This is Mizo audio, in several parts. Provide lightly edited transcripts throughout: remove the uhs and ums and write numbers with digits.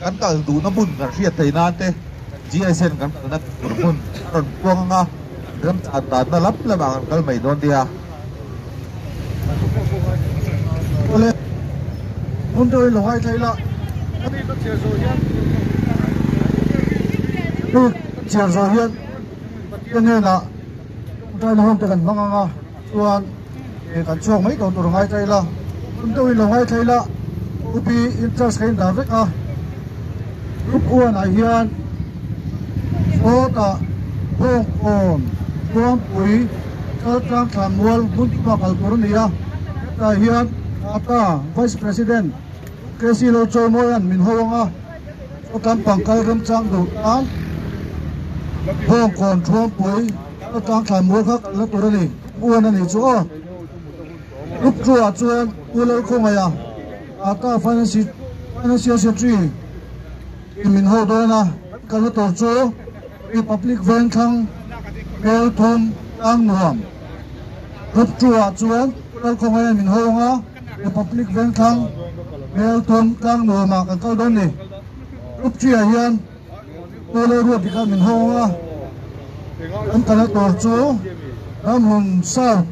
Kan kal duhna hmun kan hriat theih nan te GSN kan kalna tur hmun a rawn puang anga ram chan danna lam lamah kan kal mai dawn nia. Awle, hmun deuhin lo ngaithla ila. Hei ka chhiar zawh hian Pathian hnenah tawngtaina hun te kan hmang anga chuan kan chhuak mai tawh tur ngaithla ila. Hmun deuhin lo ngaithla ila UP interest ka indah vek a. Group one ah hian Sawtah Bawngkawn Tluangpui Chaltlang Thlanmual hmun thuma kal tur a ni a, hetah hian Tata Vice President KC Lochawimawia'n min ho ang a, Sawtlam pangkal remchang duh tan Bawngkawn Tluangpui Chaltlang Thlanmual kha kalna tur a ni, Group one a nih chu aw. Group two ah chuan Pu Lalkhawngaiha Tata Financial Secretary in min ho dawn a, kalna tur chu Republic Vengthlang Melthum Tlangnuam Group 2 ah chuan Lalkhawngaiin min ho ang a, Republic Vengthlang Melthum Tlangnuam ah kan kal dawn ni. Group 3 ah hian Pu Lalruatdika min ho ang a, kan kalna tur chu Ramhlun South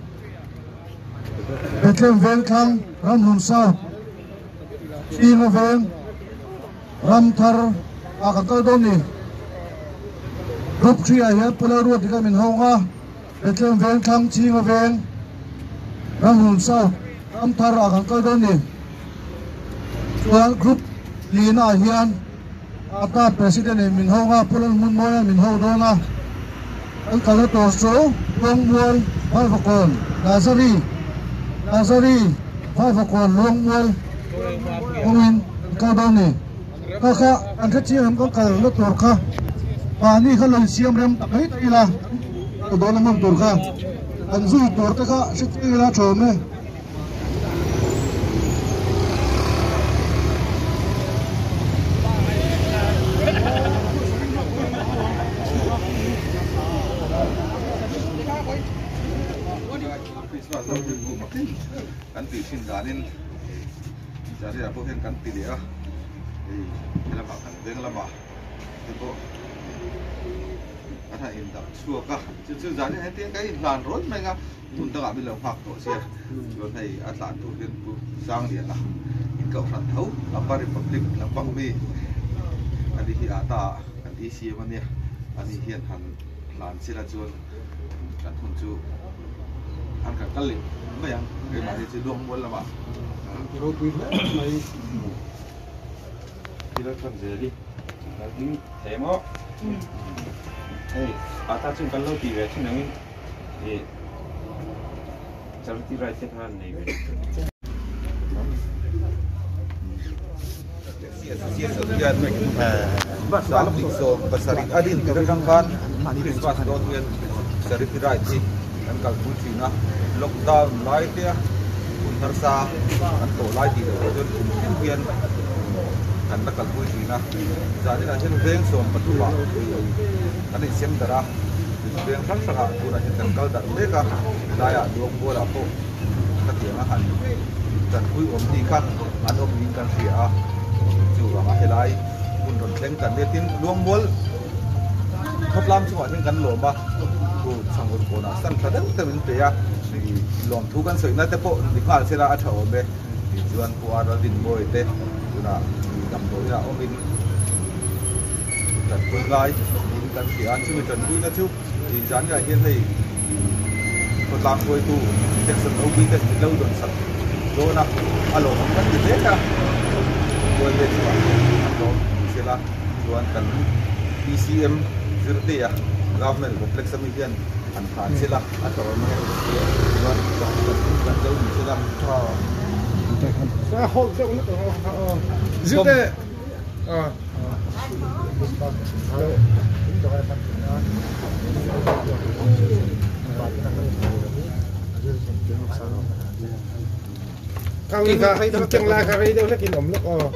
Bethlehem Vengthlang, Ramhlun South, Chinga Veng, Ramthar ah kan kal dawn ni. Group 3 ah hian Pu Lalruatdika min hawng a, Bethlehem Vengthlang, Chinga Veng, Ramhlun South, Ramthar ah kan kal dawn ni. Chuan Group lina ah hian Ata President in min hawng a, Pu Lalhmunmawia min ho dawn a. Kan kalna tur chu Luangmual, Vaivakawn, Nazari, Nazari, Vaivakawn, Luangmual kawngin kan kal dawn ni. Kha kha kan hre chiang em kan kalna tur kha mahni kha lo insiam rem tak mai tak ila kan kal dawn a hman tur kha kan zui tur te kha hre chiang ila tha awm e. Kan tih thin danin Zaria pawh hian kan ti leh a hei helamah kan veng lamah te pawh kan han indak chhuak a chu chu zanin hetiang kan inhlan rawih mai ang a. Hmun dangah min lo nghak tawh sia, chuan hei a tlan tur hian Pu Sangliana in kohhran tho Upper Republic lampang mi ani hi ah ta kan ECM ania, ani hian han tlan sela chuan kan hun chu han kan kal leh mai ang, keimahni chu Luangmual lamah ropui hle mai. Thil a thawn zel i, kan hming thei maw? Hei, ah ta chuan kan lo tih ve thin angin. Charity ride te khan nei ve. Pasarih a din tur atang khan Christmas dawn hian charity ride hi kan kalpui thin a, lockdown lai te a hun harsa an tawh lai tih loh chuan kum tin hian kan la kalpui thin a, zaninah hian veng 13 ah kan insem darh a. Veng hrang hrangah tunah hian kan kal darh mek a, helaiah Luangbualah pawh khatiang a han tanpui awm ni kha an awm niin kan hria a, chuvanga helai hmun rawn thleng kan nia tin Luangbual khawtlang chungah hian kan lawm a, thu chhang ur kawnah san tha deuh deuh in pe a, lawmthu kan sawina te pawh ni nghal sela a tha awm e tih chuan Pu Araldinmawia te tunah damdawiinah awmin. Tanpui lai niin kan hria a, chumi tanpuina chu ih zaniah hian hei khawtlang hruaitu section OB te min lo dawn sak dawn a, a lawmawm kan ti hle a, kual vel chungah hian an lawm ni sela chuan kan PCM zirtea government complex ami hian han thlan sela a tha awm ang em chuan kan zo ni sela. Zirte. Kang ni kha in keng lai kha rei deuh hlek in awm lawk aw.